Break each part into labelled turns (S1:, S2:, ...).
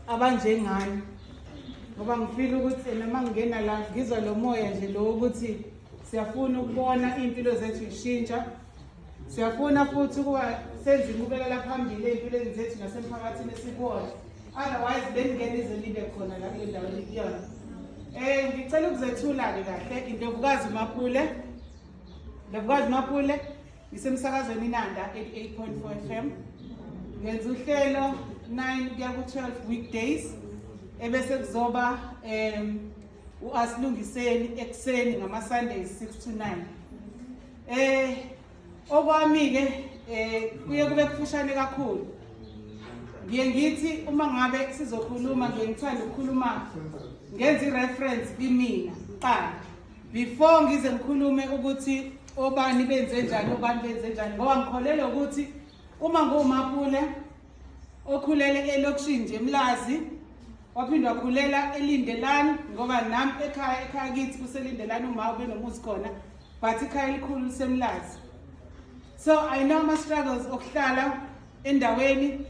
S1: Abanjengani, ngoba ngifila ukuthi noma ngingena la ngizwa lo moya nje lo ukuthi siyafuna ukubona iy'mpilo zethu ishintsha, siyafuna futhi ukuba senze inqubekela phambili ey'mpilweni zethu nasemphakathini esikuwona, otherwise beningene ize nibe khona la kule ndawo enikuyona. Ngicela ukuzethula-ke kahle, Indlovukazi Mapule, Ndlovukazi Mapule, ngisemsakazweni Inanda 88.4 FM. Ngenza uhlelo 9 kuya ku-12 weekdays, ebese kuzoba u-Asilungiseni ekuseni ngama-Sundays 6 to 9. Okwami-ke kuye kube kufushane kakhulu. Ngiye ngithi uma ngabe sizokhuluma, ngiye ngithande ukukhuluma ngenza i-reference kimina kuqala before ngize ngikhulume ukuthi obani benze njani, obani benze njani, ngoba ngikholelwa ukuthi uma nguMapule okhulele elokishini nje eMlazi, waphinde wakhulela eLindelani, ngoba nami ekhaya kithi kuseLindelani, uma ubenomuzi khona, but ikhaya elikhulu liseMlazi. So I know ama-struggles okuhlala endaweni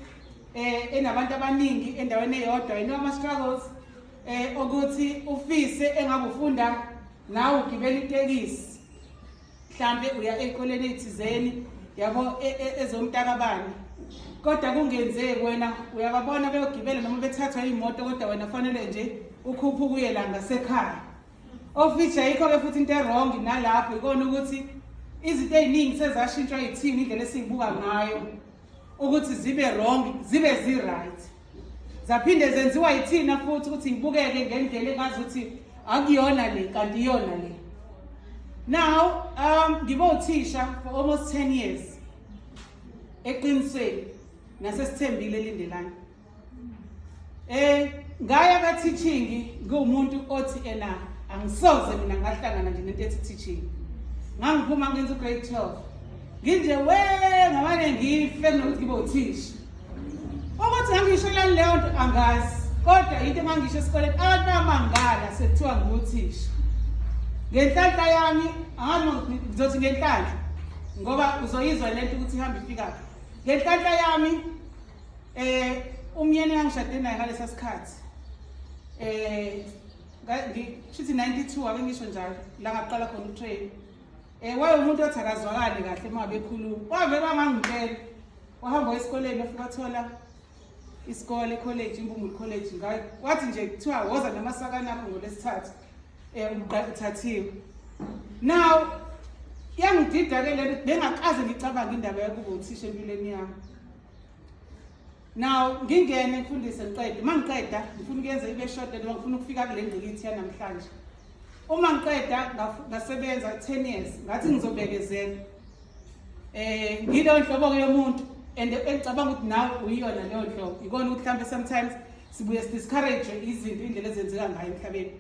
S1: enabantu abaningi endaweni eyodwa. I know ama-struggles ukuthi ufise engabe ufunda nawe ugibela itekisi, mhlambe uya ey'koleni ey'thizeni, yabo, ezomntakabani, kodwa kungenzeki. Wena uyababona beyogibela noma bethathwa iy'moto, kodwa wena fanele nje ukhuphuke uye la ngasekhaya, of which ayikho-ke futhi into e-wrong nalapho. Ikona ukuthi izinto ey'ningi sezashintshwa yithini, indlela esiyibuka ngayo ukuthi zibe wrong zibe zi-right, zaphinde zenziwa yithina futhi ukuthi ngibukeke ngendlela engazuthi akuyona le kanti iyona le. Now ngibe uthisha for almost 10 years eqinisweni naseSithembile eLindelani. Ngaya ka teaching ngiwumuntu othi ena angisoze mina ngahlangana nje nento ethi teaching. Ngangiphuma ngenza ugrade 12, nginje we ngamane ngife kunokuthi ngibe uthisha. Ukuthi ngangisho lani leyo nto angazi, kodwa into engangisho esikoleni, abantu bamangala sekuthiwa nguthisha. Ngenhlanhla yami, angazi ngizothi ngenhlanhla ngoba uzoyizwa lento ukuthi ihambe ifikaphi, ngenhlanhla yami umyeni engangishade naye ngalesa sikhathi, ngishithi 92, ake ngisho njalo, la ngaqala khona utrain, waye umuntu othi akazwakali kahle uma bekhuluma. Wavele wangangitshela, wahamba esikoleni, wafika wathola isikole, college, iMbumbulu College. Wathi nje kuthiwa woza namasakana akho ngolesithathu, uthathiwe. Now iyangidida ke lento, bengakaze ngicabanga indaba yokuba uthisha empilweni yami. Now ngingene ngifundise, ngiqede. Uma ngiqeda, ngifuna ukuyenza ibe short ngoba ngifuna ukufika kule ngqikithi yanamhlanje. Uma ngiqeda ngasebenza 10 years, ngathi ngizobekezela. Ngileyo nhlobo ke yomuntu and engicabanga ukuthi nawe uyiyona leyo nhlobo. Ikona ukuthi mhlambe sometimes sibuye sidiscourage izinto, indlela ezenzeka ngayo emhlabeni.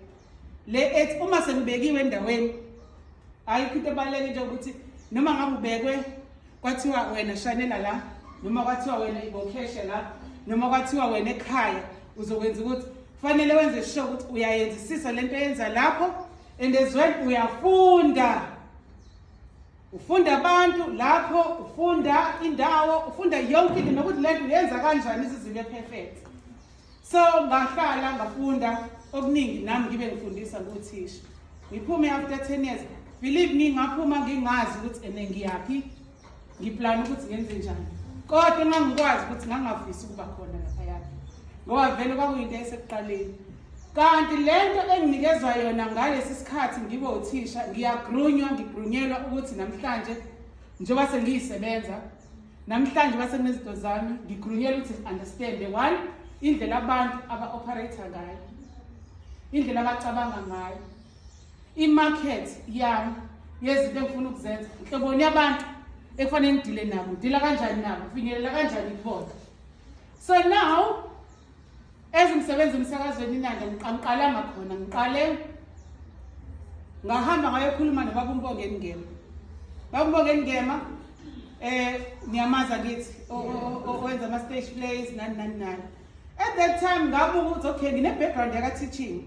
S1: Le ethi uma sengibekiwe endaweni, ayikho into ebaluleke nje ukuthi noma ngabe ubekwe kwathiwa wena shanela la, noma kwathiwa wena ibokheshe la, noma kwathiwa wena ekhaya uzokwenza ukuthi fanele wenze sure ukuthi uyayenzisisa lento eyenza lapho, and as well uyafunda, ufunda abantu lapho, ufunda indawo, ufunda yonke into nokuthi lento uyenza kanjani izizibe perfect. So ngahlala ngafunda okuningi nami, ngibe ngifundisa nguthisha. Ngiphume after 10 years, believe me, ngaphuma ngingazi ukuthi ene ngiyaphi, ngiplana ukuthi ngenze njani, kodwa engangikwazi ukuthi ngangafisi ukuba khona laphaya ngoba vele kwakuyinto esekuqaleni. Kanti lento enginikezwa yona ngalesi sikhathi ngibe uthisha, ngiyagrunywa, ngigrunyelwa ukuthi namhlanje njengoba sengiyisebenza namhlanje base kunezinto zami, ngigrunyelwa ukuthi understand one, indlela abantu aba-operate ngayo, indlela abacabanga ngayo, i-market yami yezinto engifuna ukuzenza, inhloboni yabantu ekufanele ngidile nabo, ngidila kanjani nabo, ngifinyelela kanjani kubona. So now as ngisebenza emsakazweni Inanda, ngiqalanga khona, ngiqale ngahamba ngayokhuluma nobaba uMbongeni Ngema. Baba uMbongeni Ngema, ngiyamaza kithi, owenza ama stage plays nani nani nani. At that time ngabuka ukuthi okay, ngine background yaka teaching,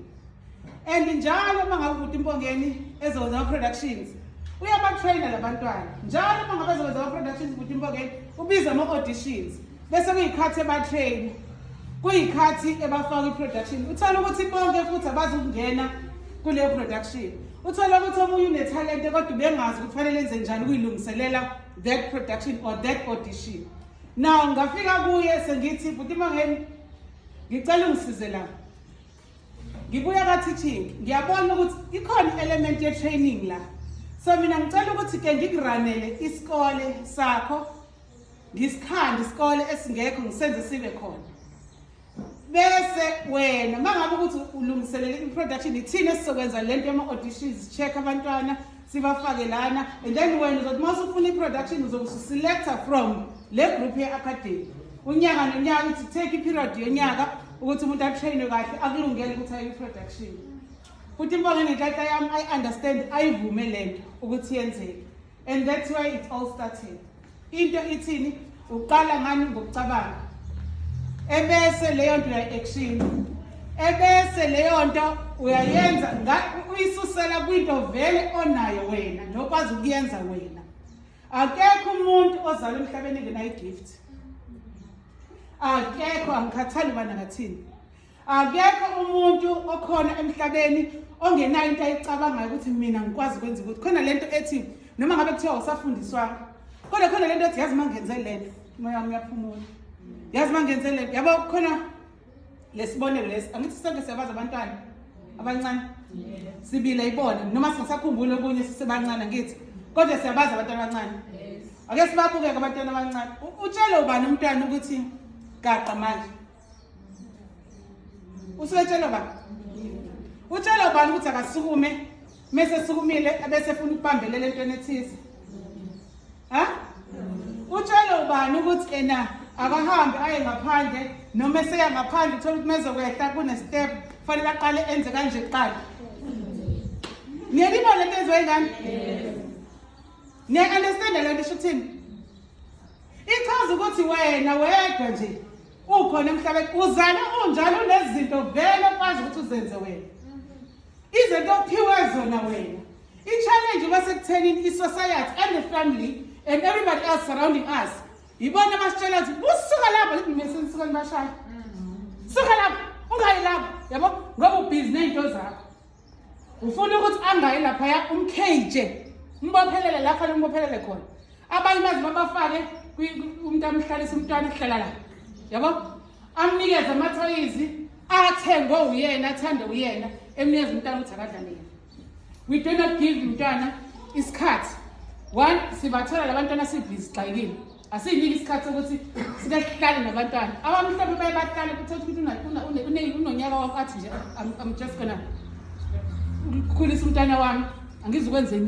S1: and njalo uma ngabe ubhuti Mbongeni ezokwenza ama-productions uyabatraina labantwana. Njalo uma ngabe ezokwenza ama-productions ubhuti Mbongeni ubiza ama-auditions, bese kuyikhathi ebatraina. Kuyikhathi ebafaka i-production, uthole ukuthi bonke futhi abazi ukungena kuleyo production. Uthole ukuthi omunye unethalente kodwa ubengazi ukuthi kufanele enze njani ukuyilungiselela that production or that audition. Now ngafika kuye sengithi, "Bhuti Mangeni, ngicela ungisize la. Ngibuya ka-teaching, ngiyabona ukuthi ikhona i-element ye-training la. So mina ngicela ukuthi ke ngikuranele isikole sakho, ngisikhande isikole esingekho, ngisenze sibe khona. Bese wena mangabe ukuthi ulungiselele i-production, ithina esizokwenza lento yama-auditions, check abantwana, sibafake lana, and then wena uzothi uma usufuna i-production uzobe ususelecta from le group ye-academy unyaka nonyaka, ukuthi take i-period yonyaka ukuthi umuntu atrainwe kahle, akulungele ukuthi aye i-production." Futhi imbonge nenhlanhla yami, I understand, ayivume lento ukuthi yenzeke, and that's where it all started. Into ithini? Uqala ngani? Ngokucabanga, ebese leyo nto uyayi-action, ebese leyo nto uyayenza, uyisusela kwinto vele onayo wena nokwazi ukuyenza wena. Akekho umuntu ozalwa emhlabeni engenayo igift, akekho. Angikhathali ubani akathini, akekho umuntu okhona emhlabeni ongenayo into ayicabangayo ukuthi mina ngikwazi ukwenza ukuthi khona lento ethi noma ngabe kuthiwa usafundiswanga, kodwa khona lento ethi, yazi uma ngenze lento umoya wami uyaphumula, yazi uma ngenze lento, yabo. Khona lesibonelo lesi, angithi sonke siyabazi abantwana abancane sibile ibona, noma singasakhumbuli okunye sisebancane, angithi? Kodwa siyabazi abantwana abancane. Ake sibabuke-ke abantwana abancane. Utshele ubani umntwana ukuthi gaqa manje? Usuke etshela ubani? Utshela ubani ukuthi akasukume, mese esukumile ebese efuna ukubambelela entweni ethize? Ha, utshele ubani ukuthi ena akahambe aye ngaphandle, noma eseya ngaphandle uthola ukuthi mezokwehla kune-step, kufanele aqale enze kanje kuqala? Niyayibona lento enziwa ingane? Niya-understanda le nto isho ukuthini? Ichaza ukuthi wena wedwa nje ukhona emhlabeni, uzale unjalo, unezinto vele okwazi ukuthi uzenze wena, izinto ophiwe zona wena. I-challenge iba sekuthenini i-society and the family and everybody else surrounding us yibona abasitshela ukuthi busuka lapho, lithi mina senisuka nibashaya, suka lapho, ungayi lapho, yabo, ngoba ubhizi ney'nto zakho. Ufuna ukuthi angayi laphaya, umkheje, umbophelele la fanele umbophelele khona. Abanye baze babafake umuntu, amhlalise umntwana, kuhlala la, yabo, amnikeze amathoyizi athengwe uyena, athande uyena, emnikeze umntwana ukuthi akadlale yena. We do not give umntwana isikhathi. One, sibathola labantwana sibhizi, sixakekile, asiyiniki isikhathi sokuthi sike sihlale nabantwana. Abamhlophe baye bahlale, kuthatha ukuthi unonyaka wakho, athi nje, I'm just gonna ukukhulisa umntwana wami, angizukwenza enye."